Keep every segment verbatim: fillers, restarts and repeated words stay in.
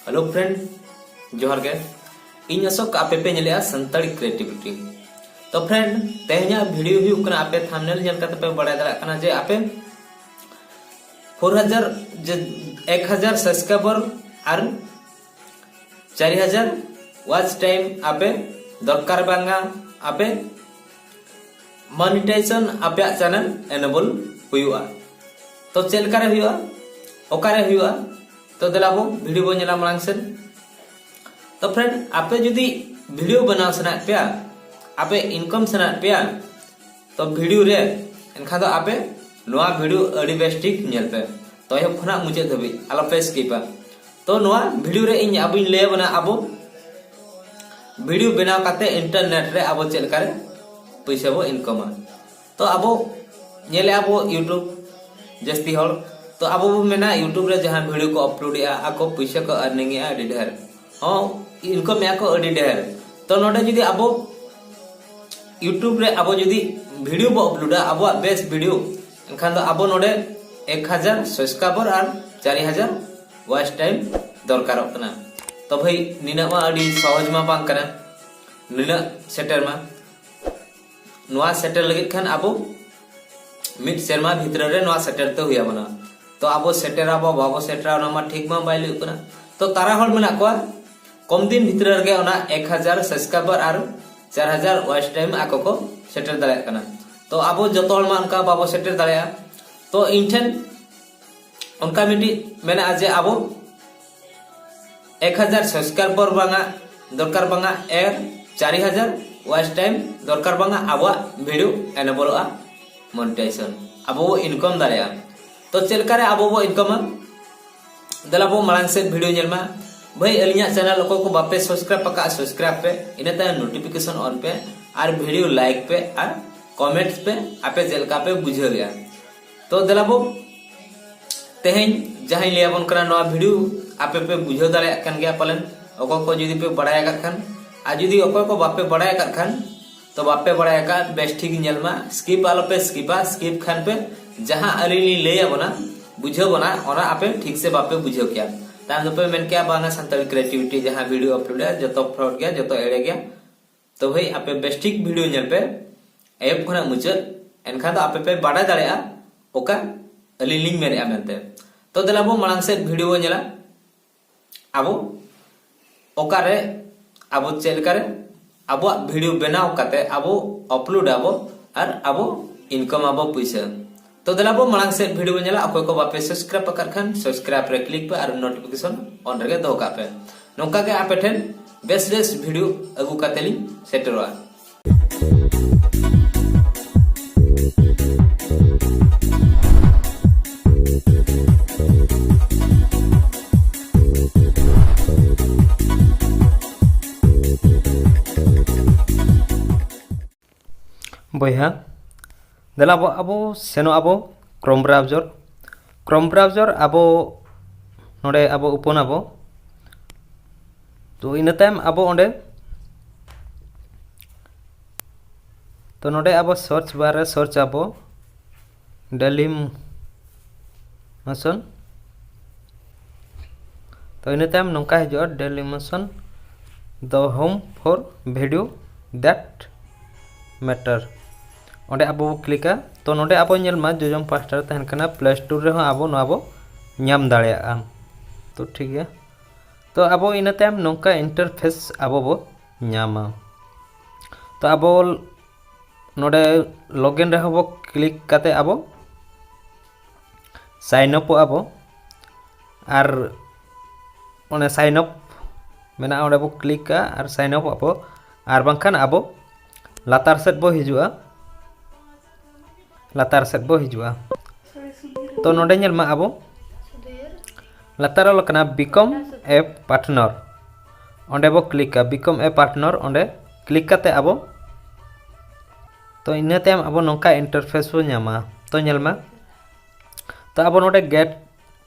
Hello friend, ᱡᱚᱦᱟᱨ ᱜᱮ᱾ ᱤᱧ ᱚᱥᱳᱠ, ᱟᱯᱮ ᱯᱮ ᱧᱮᱞᱮᱜᱼᱟ ᱥᱟᱱᱛᱟᱲᱤ ᱠᱨᱤᱭᱮᱴᱤᱵᱷᱤᱴᱤ᱾ ᱛᱚ friend, ᱛᱮᱦᱮᱧᱟᱜ ᱵᱷᱤᱰᱤᱭᱳ ᱦᱩᱭᱩᱜ ᱠᱟᱱᱟ, ᱟᱯᱮ ᱛᱷᱟᱢᱵᱱᱮᱞ ᱧᱮᱞ ᱠᱟᱛᱮ ᱯᱮ ᱵᱟᱲᱟᱭ ᱫᱟᱲᱮᱭᱟᱜ ᱠᱟᱱᱟ ᱡᱮ ᱟᱯᱮ ᱯᱷᱳᱨ ᱦᱟᱡᱟᱨ, ᱡᱮ ᱮᱠ ᱦᱟᱡᱟᱨ ᱥᱟᱵᱥᱠᱨᱟᱭᱵᱟᱨ ᱟᱨ ᱪᱟᱨ ᱦᱟᱡᱟᱨ ᱣᱟᱪ ᱴᱟᱭᱤᱢ ᱟᱯᱮ ᱫᱚᱨᱠᱟᱨ ᱵᱟᱝᱟ, ᱟᱯᱮ ᱢᱚᱱᱤᱴᱟᱭᱡᱮᱥᱚᱱ ᱟᱯᱮᱭᱟᱜ ᱪᱮᱱᱮᱞ ᱮᱱᱮᱵᱚᱞ ᱦᱩᱭᱩᱜᱼᱟ᱾ ᱛᱚ ᱪᱮᱫ ᱞᱮᱠᱟᱨᱮ ᱦᱩᱭᱩᱜᱼᱟ, ᱚᱠᱟᱨᱮ ᱦᱩᱭᱩᱜᱼᱟ? ᱛᱚ ᱫᱮᱞᱟ ᱵᱚ ᱵᱷᱤᱰᱤᱭᱳ ᱵᱚ ᱧᱮᱞᱟ ᱢᱟᱲᱟᱝ ᱥᱮᱫ᱾ ᱛᱚ friend, ᱟᱯᱮ ᱡᱩᱫᱤ ᱵᱷᱤᱰᱤᱭᱳ ᱵᱮᱱᱟᱣ ᱥᱟᱱᱟᱭᱮᱫ ᱯᱮᱭᱟ, ᱟᱯᱮ ᱤᱱᱠᱟᱢ ᱥᱟᱱᱟᱭᱮᱫ ᱯᱮᱭᱟ, ᱛᱚ ᱵᱷᱤᱰᱤᱭᱳ ᱨᱮ, ᱮᱱᱠᱷᱟᱱ ᱫᱚ ᱟᱯᱮ ᱱᱚᱣᱟ ᱵᱷᱤᱰᱤᱭᱳ ᱟᱹᱰᱤ ᱵᱮᱥ ᱴᱷᱤᱠ ᱧᱮᱞ ᱯᱮ᱾ ᱛᱚ ᱮᱦᱚᱵ ᱠᱷᱚᱱᱟᱜ ᱢᱩᱪᱟᱹᱫ ᱫᱷᱟᱹᱵᱤᱡ ᱟᱞᱚ ᱯᱮ ᱥᱠᱤᱯᱟ᱾ ᱛᱚ ᱱᱚᱣᱟ ᱵᱷᱤᱰᱤᱭᱳ ᱨᱮ ᱤᱧ ᱟᱵᱚᱧ ᱞᱟᱹᱭ ᱟᱵᱚᱱᱟ, ᱟᱵᱚ ᱵᱷᱤᱰᱤᱭᱳ ᱵᱮᱱᱟᱣ ᱠᱟᱛᱮ ᱤᱱᱴᱟᱨᱱᱮᱴ ᱨᱮ ᱟᱵᱚ ᱪᱮᱫ ᱞᱮᱠᱟᱨᱮ ᱯᱩᱭᱥᱟᱹ ᱵᱚ ᱤᱱᱠᱟᱢᱟ᱾ ᱛᱚ ᱟᱵᱚ ᱧᱮᱞᱮᱜᱼᱟ ᱵᱚ YouTube, ᱡᱟᱹᱥᱛᱤ ᱦᱚᱲ, ᱛᱚ ᱟᱵᱚ ᱵᱚ ᱢᱮᱱᱟ YouTube ᱨᱮ ᱡᱟᱦᱟᱸ ᱵᱷᱤᱰᱤᱭᱳ ᱠᱚ ᱟᱯᱞᱳᱰᱮᱜᱼᱟ, ᱟᱠᱚ ᱯᱩᱭᱥᱟᱹ ᱠᱚ ᱟᱨᱱᱤᱝ ᱮᱜᱼᱟ ᱟᱹᱰᱤ ᱰᱷᱮᱨ, ᱦᱚᱸ, ᱤᱱᱠᱟᱢ ᱮᱜᱼᱟ ᱠᱚ ᱟᱹᱰᱤ ᱰᱷᱮᱨ᱾ ᱛᱚ ᱱᱚᱰᱮ ᱡᱩᱫᱤ ᱟᱵᱚ YouTube ᱨᱮ ᱟᱵᱚ ᱡᱩᱫᱤ ᱵᱷᱤᱰᱤᱭᱳ ᱵᱚ ᱟᱯᱞᱳᱰᱟ, ᱟᱵᱚᱣᱟᱜ ᱵᱮᱥ ᱵᱷᱤᱰᱤᱭᱳ, ᱮᱱᱠᱷᱟᱱ ᱫᱚ ᱟᱵᱚ ᱱᱚᱰᱮ ᱮᱠ ᱦᱟᱡᱟᱨ ᱥᱟᱵᱥᱠᱨᱟᱭᱵᱟᱨ ᱟᱨ ᱪᱟᱨ ᱦᱟᱡᱟᱨ ᱣᱟᱪ ᱴᱟᱭᱤᱢ ᱫᱚᱨᱠᱟᱨᱚᱜ ᱠᱟᱱᱟ᱾ ᱛᱚ ᱵᱷᱟᱹᱭ, ᱱᱤᱱᱟᱹᱜ ᱢᱟ ᱟᱹᱰᱤ ᱥᱚᱦᱚᱡᱽ ᱢᱟ ᱵᱟᱝ ᱠᱟᱱᱟ, ᱱᱤᱱᱟᱹᱜ ᱥᱮᱴᱮᱨ ᱢᱟ᱾ ᱱᱚᱣᱟ ᱥᱮᱴᱮᱨ ᱞᱟᱹᱜᱤᱫ ᱠᱷᱟᱱ ᱟᱵᱚ ᱢᱤᱫ ᱥᱮᱨᱢᱟ ᱵᱷᱤᱛᱨᱤ ᱨᱮ ᱱᱚᱣᱟ ᱥᱮᱴᱮᱨ ᱛᱮ ᱦᱩᱭ ᱟᱵᱚᱱᱟ᱾ ᱛᱚ ᱟᱵᱚ ᱥᱮᱴᱮᱨ ᱟᱵᱚ, ᱵᱟᱵᱚ ᱥᱮᱴᱮᱨᱟ, ᱚᱱᱟ ᱢᱟ ᱴᱷᱤᱠ ᱢᱟ ᱵᱟᱭ ᱞᱟᱹᱭ ᱠᱟᱱᱟ᱾ ᱛᱚ ᱛᱟᱨᱟ ᱦᱚᱲ ᱢᱮᱱᱟᱜ ᱠᱚᱣᱟ, ᱠᱚᱢ ᱫᱤᱱ ᱵᱷᱤᱛᱨᱤ ᱨᱮᱜᱮ ᱚᱱᱟ ᱮᱠ ᱦᱟᱡᱟᱨ ᱥᱟᱵᱥᱠᱨᱟᱭᱵᱟᱨ ᱟᱨ ᱪᱟᱨ ᱦᱟᱡᱟᱨ ᱣᱟᱪ ᱴᱟᱭᱤᱢ ᱟᱠᱚ ᱠᱚ ᱥᱮᱴᱮᱨ ᱫᱟᱲᱮᱭᱟᱜ ᱠᱟᱱᱟ᱾ ᱛᱚ ᱟᱵᱚ ᱡᱚᱛᱚ ᱦᱚᱲ ᱢᱟ ᱚᱱᱠᱟ ᱵᱟᱵᱚ ᱥᱮᱴᱮᱨ ᱫᱟᱲᱮᱭᱟᱜᱼᱟ᱾ ᱛᱚ ᱤᱧ ᱴᱷᱮᱱ ᱚᱱᱠᱟ ᱢᱤᱫᱴᱤᱡ ᱢᱮᱱᱟᱜᱼᱟ ᱡᱮ ᱟᱵᱚ ᱮᱠ ᱦᱟᱡᱟᱨ ᱥᱟᱵᱥᱠᱨᱟᱭᱵᱟᱨ ᱵᱟᱝᱟ ᱫᱚᱨᱠᱟᱨ ᱵᱟᱝᱟ, ᱮᱨ ᱪᱟᱨ ᱦᱟᱡᱟᱨ ᱣᱟᱪ ᱴᱟᱭᱤᱢ ᱫᱚᱨᱠᱟᱨ ᱵᱟᱝᱟ, ᱟᱵᱚᱣᱟᱜ ᱵᱷᱤᱰᱤᱭᱳ ᱮᱱᱮᱵᱚᱞᱚᱜᱼᱟ ᱢᱚᱱᱤᱴᱟᱭᱡᱮᱥᱚᱱ, ᱟᱵᱚ ᱵᱚ ᱤᱱᱠᱟᱢ ᱫᱟᱲᱮᱭᱟᱜᱼᱟ᱾ ᱛᱚ ᱪᱮᱫ ᱞᱮᱠᱟᱨᱮ ᱟᱵᱚ ᱵᱚ ᱤᱱᱠᱟᱢᱟ? ᱫᱮᱞᱟ ᱵᱚ ᱢᱟᱲᱟᱝ ᱥᱮᱫ ᱵᱷᱤᱰᱤᱭᱳ ᱧᱮᱞ ᱢᱟ᱾ ᱵᱷᱟᱹᱭ, ᱟᱹᱞᱤᱧᱟᱜ ᱪᱮᱱᱮᱞ ᱚᱠᱚᱭ ᱠᱚ ᱵᱟᱯᱮ ᱥᱟᱵᱥᱠᱨᱟᱭᱤᱵ ᱟᱠᱟᱫᱼᱟ, ᱥᱟᱵᱥᱠᱨᱟᱭᱤᱵ ᱯᱮ, ᱤᱱᱟᱹ ᱛᱟᱭᱚᱢ ᱱᱳᱴᱤᱯᱷᱤᱠᱮᱥᱚᱱ ᱚᱱ ᱯᱮ ᱟᱨ ᱵᱷᱤᱰᱤᱭᱳ ᱞᱟᱭᱤᱠ ᱯᱮ ᱟᱨ ᱠᱚᱢᱮᱱᱴᱥ ᱯᱮ, ᱟᱯᱮ ᱪᱮᱫ ᱞᱮᱠᱟ ᱯᱮ ᱵᱩᱡᱷᱟᱹᱣᱮᱜᱼᱟ᱾ ᱛᱚ ᱫᱮᱞᱟ ᱵᱚ ᱛᱮᱦᱮᱧ ᱡᱟᱦᱟᱸᱧ ᱞᱟᱹᱭ ᱟᱵᱚᱱ ᱠᱟᱱᱟ, ᱱᱚᱣᱟ ᱵᱷᱤᱰᱤᱭᱳ ᱟᱯᱮ ᱯᱮ ᱵᱩᱡᱷᱟᱹᱣ ᱫᱟᱲᱮᱭᱟᱜ ᱠᱟᱱ ᱜᱮᱭᱟ ᱯᱟᱞᱮᱱ, ᱚᱠᱚᱭ ᱠᱚ ᱡᱩᱫᱤ ᱯᱮ ᱵᱟᱲᱟᱭ ᱟᱠᱟᱫ ᱠᱷᱟᱱ᱾ ᱟᱨ ᱡᱩᱫᱤ ᱚᱠᱚᱭ ᱠᱚ ᱵᱟᱯᱮ ᱵᱟᱲᱟᱭ ᱟᱠᱟᱫ ᱠᱷᱟᱱ, ᱛᱚ ᱵᱟᱯᱮ ᱵᱟᱲᱟᱭ ᱟᱠᱟᱫ, ᱵᱮᱥ ᱴᱷᱤᱠ ᱧᱮᱞ ᱢᱟ, ᱥᱠᱤᱯ ᱟᱞᱚ ᱯᱮ ᱥᱠᱤᱯᱟ᱾ ᱥᱠᱤᱯ ᱠᱷᱟᱱ ᱯᱮ ᱡᱟᱦᱟᱸ ᱟᱹᱞᱤᱧ ᱞᱤᱧ ᱞᱟᱹᱭ ᱟᱵᱚᱱᱟ, ᱵᱩᱡᱷᱟᱹᱣ ᱵᱚᱱᱟ, ᱚᱱᱟ ᱟᱯᱮ ᱴᱷᱤᱠ ᱥᱮ ᱵᱟᱯᱮ ᱵᱩᱡᱷᱟᱹᱣ ᱠᱮᱭᱟ᱾ ᱛᱟᱭᱚᱢ ᱫᱚᱯᱮ ᱢᱮᱱ ᱠᱮᱭᱟ, "ᱵᱟᱝᱟ, ᱥᱟᱱᱛᱟᱲᱤ ᱠᱨᱤᱭᱮᱴᱤᱵᱷᱤᱴᱤ ᱡᱟᱦᱟᱸ ᱵᱷᱤᱰᱤᱭᱳ ᱟᱯᱞᱳᱰ ᱮᱫᱟ, ᱡᱚᱛᱚ ᱯᱷᱨᱚᱰ ᱜᱮᱭᱟ, ᱡᱚᱛᱚ ᱮᱲᱮ ᱜᱮᱭᱟ᱾" ᱛᱚ ᱵᱷᱟᱹᱭ, ᱟᱯᱮ ᱵᱮᱥ ᱴᱷᱤᱠ ᱵᱷᱤᱰᱤᱭᱳ ᱧᱮᱞ ᱯᱮ ᱮᱦᱚᱵ ᱠᱷᱚᱱᱟᱜ ᱢᱩᱪᱟᱹᱫ, ᱮᱱᱠᱷᱟᱱ ᱫᱚ ᱟᱯᱮ ᱯᱮ ᱵᱟᱰᱟᱭ ᱫᱟᱲᱮᱭᱟᱜᱼᱟ ᱚᱠᱟ ᱟᱹᱞᱤᱧ ᱞᱤᱧ ᱢᱮᱱᱮᱫᱼᱟ ᱢᱮᱱᱛᱮ᱾ ᱛᱚ ᱫᱮᱞᱟ ᱵᱚ ᱢᱟᱲᱟᱝ ᱥᱮᱫ ᱵᱷᱤᱰᱤᱭᱳ ᱵᱚ ᱧᱮᱞᱟ᱾ ᱟᱵᱚ ᱚᱠᱟᱨᱮ, ᱟᱵᱚ ᱪᱮᱫ ᱞᱮᱠᱟᱨᱮ ᱟᱵᱚᱣᱟᱜ ᱵᱷᱤᱰᱤᱭᱳ ᱵᱮᱱᱟᱣ ᱠᱟᱛᱮ ᱟᱵᱚ ᱟᱯᱞᱳᱰ ᱟᱵᱚ ᱟᱨ ᱟᱵᱚ ᱤᱱᱠᱟᱢ ᱟᱵᱚ ᱯᱩᱭᱥᱟᱹ᱾ ᱛᱚ ᱫᱮᱞᱟ ᱵᱚ ᱢᱟᱲᱟᱝ ᱥᱮᱫ ᱵᱷᱤᱰᱤᱭᱳ ᱵᱚ ᱧᱮᱞᱟ᱾ ᱚᱠᱚᱭ ᱠᱚ ᱵᱟᱯᱮ ᱥᱟᱵᱥᱠᱨᱟᱭᱤᱵ ᱟᱠᱟᱫ ᱠᱷᱟᱱ ᱥᱟᱵᱥᱠᱨᱟᱭᱤᱵ ᱨᱮ ᱠᱞᱤᱠ ᱯᱮ ᱟᱨ ᱱᱳᱴᱤᱯᱷᱤᱠᱮᱥᱚᱱ ᱚᱱ ᱨᱮᱜᱮ ᱫᱚᱦᱚ ᱠᱟᱜ ᱯᱮ᱾ ᱱᱚᱝᱠᱟ ᱜᱮ ᱟᱯᱮ ᱴᱷᱮᱱ ᱵᱮᱥ ᱵᱮᱥ ᱵᱷᱤᱰᱤᱭᱳ ᱟᱹᱜᱩ ᱠᱟᱛᱮ ᱞᱤᱧ ᱥᱮᱴᱮᱨᱚᱜᱼᱟ᱾ ᱵᱚᱭᱦᱟ, ᱫᱮᱞᱟ ᱟᱵᱚ, ᱟᱵᱚ ᱥᱮᱱᱚᱜ ᱟᱵᱚ Chrome browser᱾ Chrome browser ᱟᱵᱚ ᱱᱚᱰᱮ ᱟᱵᱚ open ᱟᱵᱚ᱾ ᱛᱚ ᱤᱱᱟᱹ ᱛᱟᱭᱚᱢ ᱟᱵᱚ ᱚᱸᱰᱮ, ᱛᱚ ᱱᱚᱰᱮ ᱟᱵᱚ search bar ᱨᱮ search ᱟᱵᱚ Dailymotion᱾ ᱛᱚ ᱤᱱᱟᱹ ᱛᱟᱭᱚᱢ ᱱᱚᱝᱠᱟ ᱦᱤᱡᱩᱜᱼᱟ, Dailymotion, the home for video that matter᱾ ᱚᱸᱰᱮ ᱟᱵᱚ ᱵᱚ ᱠᱞᱤᱠᱟ᱾ ᱛᱚ ᱱᱚᱰᱮ ᱟᱵᱚ ᱧᱮᱞ ᱢᱟ ᱡᱚᱡᱚᱢ ᱯᱟᱦᱴᱟ ᱨᱮ ᱛᱟᱦᱮᱱ ᱠᱟᱱᱟ, Play Store ᱨᱮᱦᱚᱸ ᱟᱵᱚ ᱱᱚᱣᱟ ᱵᱚ ᱧᱟᱢ ᱫᱟᱲᱮᱭᱟᱜᱼᱟ᱾ ᱛᱚ ᱴᱷᱤᱠ ᱜᱮᱭᱟ᱾ ᱛᱚ ᱟᱵᱚ ᱤᱱᱟᱹ ᱛᱟᱭᱚᱢ ᱱᱚᱝᱠᱟ interface ᱟᱵᱚ ᱵᱚ ᱧᱟᱢᱟ᱾ ᱛᱚ ᱟᱵᱚ ᱱᱚᱰᱮ login ᱨᱮᱦᱚᱸ ᱵᱚ ᱠᱞᱤᱠ ᱠᱟᱛᱮ ᱟᱵᱚ sign up ᱟᱵᱚ, ᱟᱨ ᱚᱱᱮ sign up ᱢᱮᱱᱟᱜᱼᱟ, ᱚᱸᱰᱮ ᱵᱚ ᱠᱞᱤᱠᱟ ᱟᱨ sign up ᱟᱵᱚ, ᱟᱨ ᱵᱟᱝᱠᱷᱟᱱ ᱟᱵᱚ ᱞᱟᱛᱟᱨ ᱥᱮᱫ ᱵᱚ ᱦᱤᱡᱩᱜᱼᱟ, ᱞᱟᱛᱟᱨ ᱥᱮᱫ ᱵᱚ ᱦᱤᱡᱩᱜᱼᱟ᱾ ᱛᱚ ᱱᱚᱰᱮ ᱧᱮᱞ ᱢᱟ ᱟᱵᱚ ᱞᱟᱛᱟᱨ ᱚᱞ ᱠᱟᱱᱟ Become a Partner, ᱚᱸᱰᱮ ᱵᱚ ᱠᱞᱤᱠᱟ, Become a Partner, ᱚᱸᱰᱮ ᱠᱞᱤᱠ ᱠᱟᱛᱮ ᱟᱵᱚ, ᱛᱚ ᱤᱱᱟᱹ ᱛᱟᱭᱚᱢ ᱟᱵᱚ ᱱᱚᱝᱠᱟ interface ᱵᱚ ᱧᱟᱢᱟ᱾ ᱛᱚ ᱧᱮᱞ ᱢᱟ, ᱛᱚ ᱟᱵᱚ ᱱᱚᱰᱮ Get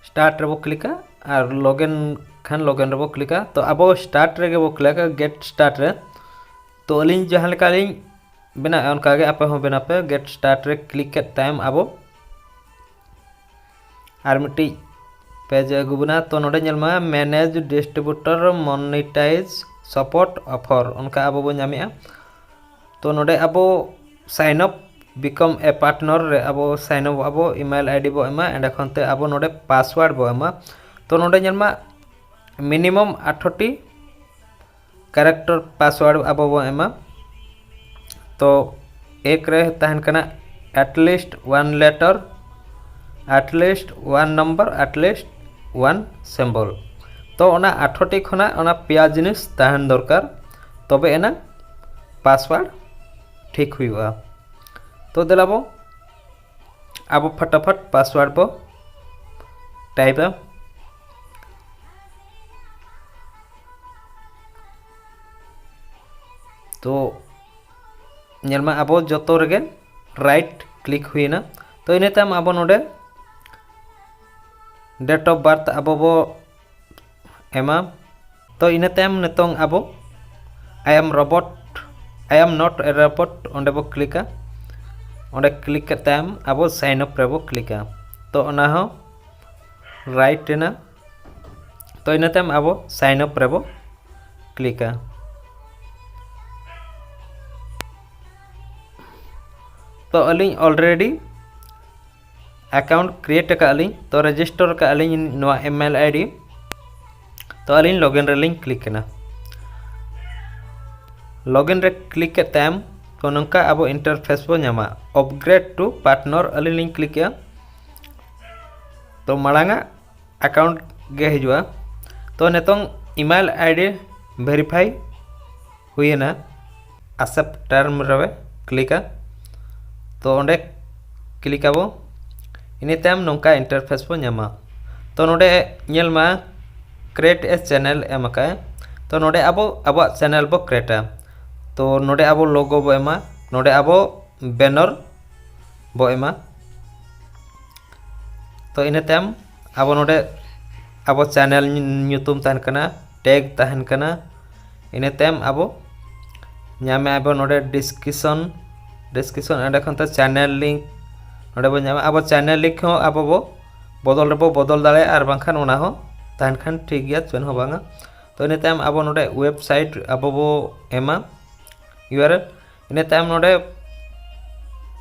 Start ᱨᱮᱵᱚ ᱠᱞᱤᱠᱟ ᱟᱨ login ᱠᱷᱟᱱ login ᱨᱮᱵᱚ ᱠᱞᱤᱠᱟ᱾ ᱛᱚ ᱟᱵᱚ start ᱨᱮᱜᱮ ᱵᱚ ᱠᱞᱤᱠᱟ, Get Start ᱨᱮ᱾ ᱛᱚ ᱟᱹᱞᱤᱧ ᱡᱟᱦᱟᱸ ᱞᱮᱠᱟ ᱞᱤᱧ ᱵᱮᱱᱟᱣᱮᱫᱼᱟ ᱚᱱᱠᱟ ᱜᱮ ᱟᱯᱮ ᱦᱚᱸ ᱵᱮᱱᱟᱣ ᱯᱮ᱾ Get Start ᱨᱮ ᱠᱞᱤᱠ ᱠᱮᱫ ᱛᱟᱭᱚᱢ ᱟᱵᱚ ᱟᱨ ᱢᱤᱫᱴᱤᱡ ᱯᱮᱡᱽ ᱮ ᱟᱹᱜᱩ ᱵᱚᱱᱟ᱾ ᱛᱚ ᱱᱚᱰᱮ ᱧᱮᱞ ᱢᱟ, manage distributor monetize support offer, ᱚᱱᱠᱟ ᱟᱵᱚ ᱵᱚᱱ ᱧᱟᱢᱮᱜᱼᱟ᱾ ᱛᱚ ᱱᱚᱰᱮ ᱟᱵᱚ sign up become a partner ᱨᱮ ᱟᱵᱚ sign up ᱟᱵᱚ, email ID ᱵᱚ ᱮᱢᱟ, ᱮᱸᱰᱮ ᱠᱷᱚᱱ ᱛᱮ ᱟᱵᱚ ᱱᱚᱰᱮ password ᱵᱚ ᱮᱢᱟ᱾ ᱛᱚ ᱱᱚᱰᱮ ᱧᱮᱞ ᱢᱟ, minimum ᱟᱴᱷᱨᱚ ᱴᱤ character password ᱟᱵᱚ ᱵᱚ ᱮᱢᱟ᱾ ᱛᱚ ᱮᱠ ᱨᱮ ᱛᱟᱦᱮᱱ ᱠᱟᱱᱟ at least one letter, at least one number, at least one symbol᱾ ᱛᱚ ᱚᱱᱟ ᱟᱴᱷᱨᱚ ᱴᱤ ᱠᱷᱚᱱᱟᱜ ᱚᱱᱟ ᱯᱮᱭᱟ ᱡᱤᱱᱤᱥ ᱛᱟᱦᱮᱱ ᱫᱚᱨᱠᱟᱨ, ᱛᱚᱵᱮ ᱮᱱᱟᱝ password ᱴᱷᱤᱠ ᱦᱩᱭᱩᱜᱼᱟ᱾ ᱛᱚ ᱫᱮᱞᱟ ᱵᱚ ᱟᱵᱚ ᱯᱷᱟᱴᱟᱯᱷᱟᱴ password ᱵᱚ type ᱟ᱾ ᱛᱚ ᱧᱮᱞ ᱢᱟ, ᱟᱵᱚ ᱡᱚᱛᱚ ᱨᱮᱜᱮ right click ᱦᱩᱭᱮᱱᱟ᱾ ᱛᱚ ᱤᱱᱟᱹ ᱛᱟᱭᱚᱢ ᱟᱵᱚ ᱱᱚᱰᱮ date of birth ᱟᱵᱚ ᱵᱚ ᱮᱢᱟ᱾ ᱛᱚ ᱤᱱᱟᱹ ᱛᱟᱭᱚᱢ ᱱᱤᱛᱚᱝ ᱟᱵᱚ I am robot, I am not a robot ᱚᱸᱰᱮ ᱵᱚ click ᱟ᱾ ᱚᱸᱰᱮ click ᱠᱟᱛᱮ ᱛᱟᱭᱚᱢ ᱟᱵᱚ sign up ᱨᱮᱵᱚ click ᱟ᱾ ᱛᱚ ᱚᱱᱟ ᱦᱚᱸ right ᱮᱱᱟ᱾ ᱛᱚ ᱤᱱᱟᱹ ᱛᱟᱭᱚᱢ ᱟᱵᱚ sign up ᱨᱮᱵᱚ click ᱟ᱾ ᱛᱚ ᱟᱹᱞᱤᱧ already account create ᱟᱠᱟᱫ ᱞᱤᱧ, ᱛᱚ register ᱟᱠᱟᱫ ᱞᱤᱧ ᱱᱚᱣᱟ email ID᱾ ᱛᱚ ᱟᱹᱞᱤᱧ login ᱨᱮᱞᱤᱧ click ᱮᱱᱟ᱾ Login ᱨᱮ click ᱠᱮᱫ ᱛᱟᱭᱚᱢ ᱛᱚ ᱱᱚᱝᱠᱟ ᱟᱵᱚ interface ᱵᱚ ᱧᱟᱢᱟ, upgrade to partner ᱟᱹᱞᱤᱧ ᱞᱤᱧ click ᱮᱜᱼᱟ᱾ ᱛᱚ ᱢᱟᱲᱟᱝ ᱟᱜ account ᱜᱮ ᱦᱤᱡᱩᱜᱼᱟ᱾ ᱛᱚ ᱱᱤᱛᱚᱝ email ID verify ᱦᱩᱭᱮᱱᱟ, accept term ᱨᱮ click ᱟ᱾ ᱛᱚ ᱚᱸᱰᱮ click ᱟᱵᱚ, ᱤᱱᱟᱹ ᱛᱟᱭᱚᱢ ᱱᱚᱝᱠᱟ interface ᱵᱚ ᱧᱟᱢᱟ᱾ ᱛᱚ ᱱᱚᱰᱮ ᱧᱮᱞ ᱢᱟ, create a channel ᱮᱢ ᱟᱠᱟᱫᱼᱟ᱾ ᱛᱚ ᱱᱚᱰᱮ ᱟᱵᱚ ᱟᱵᱚᱣᱟᱜ channel ᱵᱚ create ᱟ᱾ ᱛᱚ ᱱᱚᱰᱮ ᱟᱵᱚ logo ᱵᱚ ᱮᱢᱟ, ᱱᱚᱰᱮ ᱟᱵᱚ banner ᱵᱚ ᱮᱢᱟ᱾ ᱛᱚ ᱤᱱᱟᱹ ᱛᱟᱭᱚᱢ ᱟᱵᱚ ᱱᱚᱰᱮ ᱟᱵᱚ channel ᱧᱩᱛᱩᱢ ᱛᱟᱦᱮᱱ ᱠᱟᱱᱟ, tag ᱛᱟᱦᱮᱱ ᱠᱟᱱᱟ᱾ ᱤᱱᱟᱹ ᱛᱟᱭᱚᱢ ᱟᱵᱚ ᱧᱟᱢᱮᱜᱼᱟ ᱵᱚ ᱱᱚᱰᱮ description, description ᱚᱸᱰᱮ ᱠᱷᱚᱱ ᱛᱮ channel link ᱱᱚᱰᱮ ᱵᱚ ᱧᱟᱢᱟ᱾ ᱟᱵᱚ channel link ᱦᱚᱸ ᱟᱵᱚ ᱵᱚ ᱵᱚᱫᱚᱞ ᱨᱮᱵᱚ ᱵᱚᱫᱚᱞ ᱫᱟᱲᱮᱭᱟᱜᱼᱟ, ᱟᱨ ᱵᱟᱝᱠᱷᱟᱱ ᱚᱱᱟ ᱦᱚᱸ ᱛᱟᱦᱮᱱ ᱠᱷᱟᱱ ᱴᱷᱤᱠ ᱜᱮᱭᱟ, ᱪᱮᱫ ᱦᱚᱸ ᱵᱟᱝᱟ᱾ ᱛᱚ ᱤᱱᱟᱹ ᱛᱟᱭᱚᱢ ᱟᱵᱚ ᱱᱚᱰᱮ ᱣᱮᱵᱽᱥᱟᱭᱤᱴ ᱟᱵᱚ ᱵᱚ ᱮᱢᱟ ᱤᱭᱩ ᱟᱨ ᱮᱞ᱾ ᱤᱱᱟᱹ ᱛᱟᱭᱚᱢ ᱱᱚᱰᱮ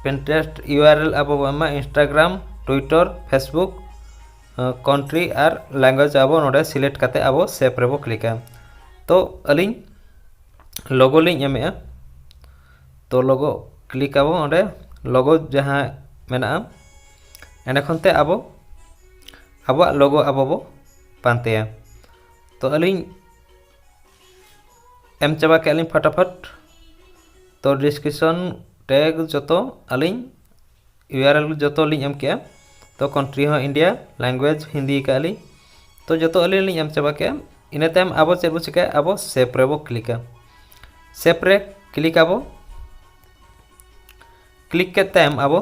ᱯᱤᱱᱴᱟᱨᱮᱥᱴ ᱤᱭᱩ ᱟᱨ ᱮᱞ ᱟᱵᱚ ᱵᱚ ᱮᱢᱟ, ᱤᱱᱥᱴᱟᱜᱨᱟᱢ, ᱴᱩᱭᱴᱟᱨ, ᱯᱷᱮᱥᱵᱩᱠ, ᱠᱟᱱᱴᱨᱤ ᱟᱨ ᱞᱮᱝᱜᱩᱭᱮᱡᱽ ᱟᱵᱚ ᱱᱚᱰᱮ ᱥᱤᱞᱮᱠᱴ ᱠᱟᱛᱮ ᱟᱵᱚ ᱥᱮᱵᱷ ᱨᱮᱵᱚ ᱠᱞᱤᱠᱟ᱾ ᱛᱚ ᱟᱹᱞᱤᱧ ᱞᱳᱜᱳ ᱞᱤᱧ ᱮᱢᱮᱜᱼᱟ᱾ ᱛᱚ ᱞᱳᱜᱳ ᱠᱞᱤᱠ ᱟᱵᱚ, ᱚᱸᱰᱮ ᱞᱳᱜᱳ ᱡᱟᱦᱟᱸ ᱢᱮᱱᱟᱜᱼᱟ, ᱮᱸᱰᱮ ᱠᱷᱚᱱ ᱛᱮ ᱟᱵᱚ ᱟᱵᱚᱣᱟᱜ ᱞᱳᱜᱳ ᱟᱵᱚ ᱵᱚ ᱯᱟᱱᱛᱮᱭᱟ᱾ ᱛᱚ ᱟᱹᱞᱤᱧ ᱮᱢ ᱪᱟᱵᱟ ᱠᱮᱜᱼᱟ ᱞᱤᱧ ᱯᱷᱟᱴᱟᱯᱷᱟᱴ᱾ ᱛᱚ ᱰᱤᱥᱠᱨᱤᱯᱥᱚᱱ ᱴᱮᱜᱽ ᱡᱚᱛᱚ ᱟᱹᱞᱤᱧ ᱤᱭᱩ ᱟᱨ ᱮᱞ ᱡᱚᱛᱚ ᱞᱤᱧ ᱮᱢ ᱠᱮᱜᱼᱟ᱾ ᱛᱚ ᱠᱟᱱᱴᱨᱤ ᱦᱚᱸ ᱤᱱᱰᱤᱭᱟ, ᱞᱮᱝᱜᱩᱭᱮᱡᱽ ᱦᱤᱱᱫᱤ ᱠᱟᱜᱼᱟ ᱞᱤᱧ᱾ ᱛᱚ ᱡᱚᱛᱚ ᱟᱹᱞᱤᱧ ᱞᱤᱧ ᱮᱢ ᱪᱟᱵᱟ ᱠᱮᱜᱼᱟ᱾ ᱤᱱᱟᱹ ᱛᱟᱭᱚᱢ ᱟᱵᱚ ᱪᱮᱫ ᱵᱚ ᱪᱤᱠᱟᱹᱭᱟ? ᱟᱵᱚ ᱥᱮᱵᱷ ᱨᱮᱵᱚ ᱠᱞᱤᱠᱟ᱾ ᱥᱮᱵᱷ ᱨᱮ ᱠᱞᱤᱠ ᱟᱵᱚ᱾ ᱠᱞᱤᱠ ᱠᱮᱫ ᱛᱟᱭᱚᱢ ᱟᱵᱚ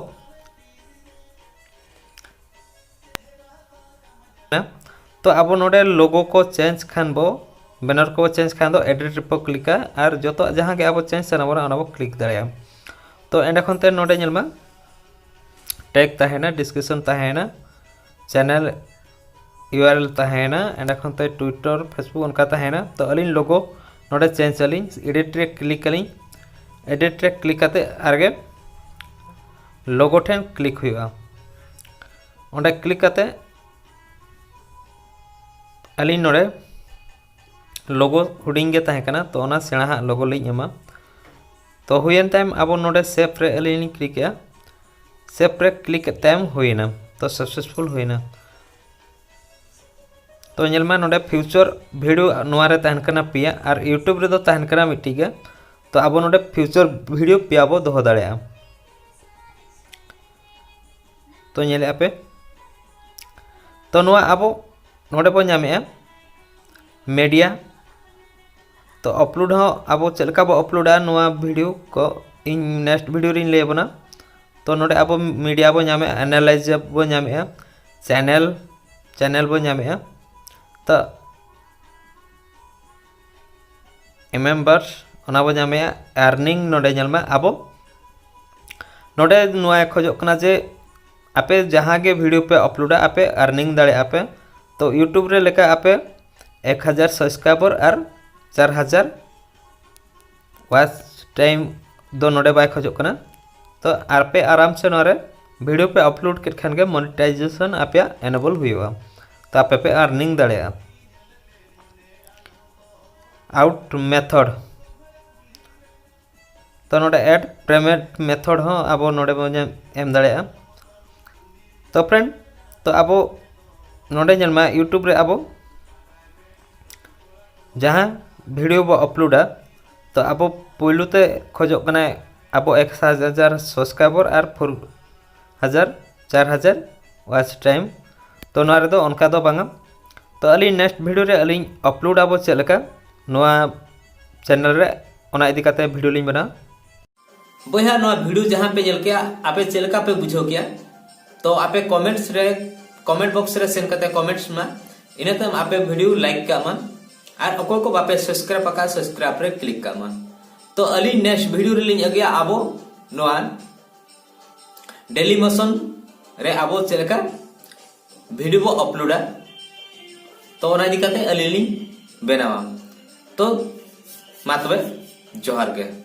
ᱛᱚ ᱟᱵᱚ ᱱᱚᱰᱮ ᱞᱳᱜᱳ ᱠᱚ ᱪᱮᱧᱡᱽ ᱠᱷᱟᱱ ᱵᱚ, ᱵᱮᱱᱟᱨ ᱠᱚ ᱪᱮᱧᱡᱽ ᱠᱷᱟᱱ ᱫᱚ ᱮᱰᱤᱴ ᱨᱮᱵᱚ ᱠᱞᱤᱠᱟ, ᱟᱨ ᱡᱚᱛᱚ ᱡᱟᱦᱟᱸ ᱜᱮ ᱟᱵᱚ ᱪᱮᱧᱡᱽ ᱥᱟᱱᱟ ᱵᱚᱱᱟ ᱚᱱᱟ ᱵᱚ ᱠᱞᱤᱠ ᱫᱟᱲᱮᱭᱟᱜᱼᱟ᱾ ᱛᱚ ᱮᱸᱰᱮ ᱠᱷᱚᱱ ᱛᱮ ᱱᱚᱰᱮ ᱧᱮᱞ ᱢᱟ, ᱴᱮᱜᱽ ᱛᱟᱦᱮᱱᱟ, ᱰᱤᱥᱠᱨᱤᱯᱥᱚᱱ ᱛᱟᱦᱮᱱᱟ, ᱪᱮᱱᱮᱞ ᱤᱭᱩ ᱟᱨ ᱮᱞ ᱛᱟᱦᱮᱱᱟ, ᱮᱸᱰᱮ ᱠᱷᱚᱱ ᱛᱮ ᱴᱩᱭᱴᱟᱨ, ᱯᱷᱮᱥᱵᱩᱠ ᱚᱱᱠᱟ ᱛᱟᱦᱮᱱᱟ᱾ ᱛᱚ ᱟᱹᱞᱤᱧ ᱞᱳᱜᱳ ᱱᱚᱰᱮ ᱪᱮᱧᱡᱽ ᱟᱹᱞᱤᱧ, ᱮᱰᱤᱴ ᱨᱮ ᱠᱞᱤᱠ ᱟᱹᱞᱤᱧ᱾ ᱮᱰᱤᱴ ᱨᱮ ᱠᱞᱤᱠ ᱠᱟᱛᱮ ᱟᱨᱜᱮ ᱞᱳᱜᱳ ᱴᱷᱮᱱ ᱠᱞᱤᱠ ᱦᱩᱭᱩᱜᱼᱟ᱾ ᱚᱸᱰᱮ ᱠᱞᱤᱠ ᱠᱟᱛᱮ ᱟᱹᱞᱤᱧ ᱱᱚᱰᱮ ᱞᱳᱜᱳ ᱦᱩᱰᱤᱧ ᱜᱮ ᱛᱟᱦᱮᱸ ᱠᱟᱱᱟ, ᱛᱚ ᱚᱱᱟ ᱥᱮᱬᱟ ᱦᱟᱸᱜ ᱞᱳᱜᱳ ᱞᱤᱧ ᱮᱢᱟ᱾ ᱛᱚ ᱦᱩᱭᱮᱱ ᱛᱟᱭᱚᱢ ᱟᱵᱚ ᱱᱚᱰᱮ ᱥᱮᱵᱷ ᱨᱮ ᱟᱹᱞᱤᱧ ᱞᱤᱧ ᱠᱞᱤᱠᱮᱜᱼᱟ᱾ ᱥᱮᱵᱷ ᱨᱮ ᱠᱞᱤᱠ ᱠᱮᱫ ᱛᱟᱭᱚᱢ ᱦᱩᱭᱮᱱᱟ, ᱛᱚ ᱥᱟᱠᱥᱮᱥᱯᱷᱩᱞ ᱦᱩᱭᱮᱱᱟ᱾ ᱛᱚ ᱧᱮᱞ ᱢᱟ ᱱᱚᱰᱮ ᱯᱷᱤᱭᱩᱪᱟᱨ ᱵᱷᱤᱰᱤᱭᱳ ᱱᱚᱣᱟ ᱨᱮ ᱛᱟᱦᱮᱱ ᱠᱟᱱᱟ ᱯᱮᱭᱟ, ᱟᱨ ᱤᱭᱩᱴᱩᱵᱽ ᱨᱮᱫᱚ ᱛᱟᱦᱮᱱ ᱠᱟᱱᱟ ᱢᱤᱫᱴᱤᱡ ᱜᱮ᱾ ᱛᱚ ᱟᱵᱚ ᱱᱚᱰᱮ ᱯᱷᱤᱭᱩᱪᱟᱨ ᱵᱷᱤᱰᱤᱭᱳ ᱯᱮᱭᱟ ᱵᱚ ᱫᱚᱦᱚ ᱫᱟᱲᱮᱭᱟᱜᱼᱟ᱾ ᱛᱚ ᱧᱮᱞᱮᱫᱼᱟ ᱯᱮ, ᱛᱚ ᱱᱚᱣᱟ ᱟᱵᱚ ᱱᱚᱰᱮ ᱵᱚ ᱧᱟᱢᱮᱜᱼᱟ ᱢᱤᱰᱤᱭᱟ᱾ ᱛᱚ ᱟᱯᱞᱳᱰ ᱦᱚᱸ ᱟᱵᱚ ᱪᱮᱫ ᱞᱮᱠᱟ ᱵᱚ ᱟᱯᱞᱳᱰᱟ ᱱᱚᱣᱟ ᱵᱷᱤᱰᱤᱭᱳ ᱠᱚ ᱤᱧ ᱱᱮᱠᱥᱴ ᱵᱷᱤᱰᱤᱭᱳ ᱨᱤᱧ ᱞᱟᱹᱭ ᱟᱵᱚᱱᱟ᱾ ᱛᱚ ᱱᱚᱰᱮ ᱟᱵᱚ ᱢᱤᱰᱤᱭᱟ ᱵᱚ ᱧᱟᱢᱮᱜᱼᱟ, ᱮᱱᱟᱞᱟᱭᱡᱟᱨ ᱵᱚ ᱧᱟᱢᱮᱜᱼᱟ, ᱪᱮᱱᱮᱞ, ᱪᱮᱱᱮᱞ ᱵᱚ ᱧᱟᱢᱮᱜᱼᱟ᱾ ᱛᱚ ᱢᱮᱢᱵᱟᱨᱥ ᱚᱱᱟ ᱵᱚ ᱧᱟᱢᱮᱜᱼᱟ᱾ ᱟᱨᱱᱤᱝ ᱱᱚᱰᱮ ᱧᱮᱞ ᱢᱮ, ᱟᱵᱚ ᱱᱚᱰᱮ ᱱᱚᱣᱟᱭ ᱠᱷᱚᱡᱚᱜ ᱠᱟᱱᱟ ᱡᱮ ᱟᱯᱮ ᱡᱟᱦᱟᱸ ᱜᱮ ᱵᱷᱤᱰᱤᱭᱳ ᱯᱮ ᱟᱯᱞᱳᱰᱟ, ᱟᱯᱮ ᱟᱨᱱᱤᱝ ᱫᱟᱲᱮᱭᱟᱜᱼᱟ ᱯᱮ᱾ ᱛᱚ ᱤᱭᱩᱴᱩᱵᱽ ᱨᱮ ᱞᱮᱠᱟ ᱟᱯᱮ ᱮᱠ ᱦᱟᱡᱟᱨ ᱥᱟᱵᱥᱠᱨᱟᱭᱵᱟᱨ ᱟᱨ ᱪᱟᱨ ᱦᱟᱡᱟᱨ ᱣᱟᱪ ᱴᱟᱭᱤᱢ ᱫᱚ ᱱᱚᱰᱮ ᱵᱟᱭ ᱠᱷᱚᱡᱚᱜ ᱠᱟᱱᱟ᱾ ᱛᱚ ᱟᱯᱮ ᱟᱨᱟᱢ ᱥᱮ ᱱᱚᱣᱟ ᱨᱮ ᱵᱷᱤᱰᱤᱭᱳ ᱯᱮ ᱟᱯᱞᱳᱰ ᱠᱮᱫ ᱠᱷᱟᱱ ᱜᱮ ᱢᱚᱱᱮᱴᱟᱭᱡᱮᱥᱚᱱ ᱟᱯᱮᱭᱟᱜ ᱮᱱᱮᱵᱚᱞ ᱦᱩᱭᱩᱜᱼᱟ, ᱛᱚ ᱟᱯᱮ ᱯᱮ ᱟᱨᱱᱤᱝ ᱫᱟᱲᱮᱭᱟᱜᱼᱟ᱾ ᱟᱣᱩᱴ ᱢᱮᱛᱷᱚᱰ, ᱛᱚ ᱱᱚᱰᱮ ᱮᱰ ᱯᱮᱢᱮᱱᱴ ᱢᱮᱛᱷᱚᱰ ᱦᱚᱸ ᱟᱵᱚ ᱱᱚᱰᱮ ᱵᱚᱱ ᱮᱢ ᱫᱟᱲᱮᱭᱟᱜᱼᱟ᱾ ᱛᱚ ᱯᱷᱨᱮᱱᱰ, ᱛᱚ ᱟᱵᱚ ᱱᱚᱰᱮ ᱧᱮᱞ ᱢᱟ, ᱤᱭᱩᱴᱩᱵᱽ ᱨᱮ ᱟᱵᱚ ᱡᱟᱦᱟᱸ ᱵᱷᱤᱰᱤᱭᱳ ᱵᱚ ᱟᱯᱞᱳᱰᱟ, ᱛᱚ ᱟᱵᱚ ᱯᱳᱭᱞᱳ ᱛᱮ ᱠᱷᱚᱡᱚᱜ ᱠᱟᱱᱟᱭ ᱟᱵᱚ ᱮᱠ ᱦᱟᱡᱟᱨ ᱥᱟᱵᱥᱠᱨᱟᱭᱵᱟᱨ ᱟᱨ ᱯᱷᱳᱨ ᱦᱟᱡᱟᱨ, ᱪᱟᱨ ᱦᱟᱡᱟᱨ ᱣᱟᱪ ᱴᱟᱭᱤᱢ᱾ ᱛᱚ ᱱᱚᱣᱟ ᱨᱮᱫᱚ ᱚᱱᱠᱟ ᱫᱚ ᱵᱟᱝᱟ᱾ ᱛᱚ ᱟᱹᱞᱤᱧ ᱱᱮᱠᱥᱴ ᱵᱷᱤᱰᱤᱭᱳ ᱨᱮ ᱟᱹᱞᱤᱧ ᱟᱯᱞᱳᱰ ᱟᱵᱚ ᱪᱮᱫ ᱞᱮᱠᱟ ᱱᱚᱣᱟ ᱪᱮᱱᱮᱞ ᱨᱮ, ᱚᱱᱟ ᱤᱫᱤ ᱠᱟᱛᱮ ᱵᱷᱤᱰᱤᱭᱳ ᱞᱤᱧ ᱵᱮᱱᱟᱣᱟ᱾ ᱵᱚᱭᱦᱟ, ᱱᱚᱣᱟ ᱵᱷᱤᱰᱤᱭᱳ ᱡᱟᱦᱟᱸ ᱯᱮ ᱧᱮᱞ ᱠᱮᱜᱼᱟ, ᱟᱯᱮ ᱪᱮᱫ ᱞᱮᱠᱟ ᱯᱮ ᱵᱩᱡᱷᱟᱹᱣ ᱠᱮᱜᱼᱟ? ᱛᱚ ᱟᱯᱮ ᱠᱚᱢᱮᱱᱴᱥ ᱨᱮ, ᱠᱚᱢᱮᱱᱴ ᱵᱚᱠᱥ ᱨᱮ ᱥᱮᱱ ᱠᱟᱛᱮ ᱠᱚᱢᱮᱱᱴᱥ ᱢᱟ᱾ ᱤᱱᱟᱹ ᱛᱟᱭᱚᱢ ᱟᱯᱮ ᱵᱷᱤᱰᱤᱭᱳ ᱞᱟᱭᱤᱠ ᱠᱟᱜ ᱢᱟ, ᱟᱨ ᱚᱠᱚᱭ ᱠᱚ ᱵᱟᱯᱮ ᱥᱟᱵᱥᱠᱨᱟᱭᱤᱵ ᱟᱠᱟᱫ, ᱥᱟᱵᱥᱠᱨᱟᱭᱤᱵ ᱨᱮ ᱠᱞᱤᱠ ᱠᱟᱜ ᱢᱟ᱾ ᱛᱚ ᱟᱹᱞᱤᱧ ᱱᱮᱠᱥᱴ ᱵᱷᱤᱰᱤᱭᱳ ᱨᱮᱞᱤᱧ ᱟᱹᱜᱩᱭᱟ ᱟᱵᱚ ᱱᱚᱣᱟ ᱰᱮᱞᱤ ᱢᱳᱥᱚᱱ ᱨᱮ ᱟᱵᱚ ᱪᱮᱫ ᱞᱮᱠᱟ ᱵᱷᱤᱰᱤᱭᱳ ᱵᱚ ᱟᱯᱞᱳᱰᱟ, ᱛᱚ ᱚᱱᱟ ᱤᱫᱤ ᱠᱟᱛᱮ ᱟᱹᱞᱤᱧ ᱞᱤᱧ ᱵᱮᱱᱟᱣᱟ᱾ ᱛᱚ ᱢᱟ ᱛᱚᱵᱮ, ᱡᱚᱦᱟᱨ ᱜᱮ᱾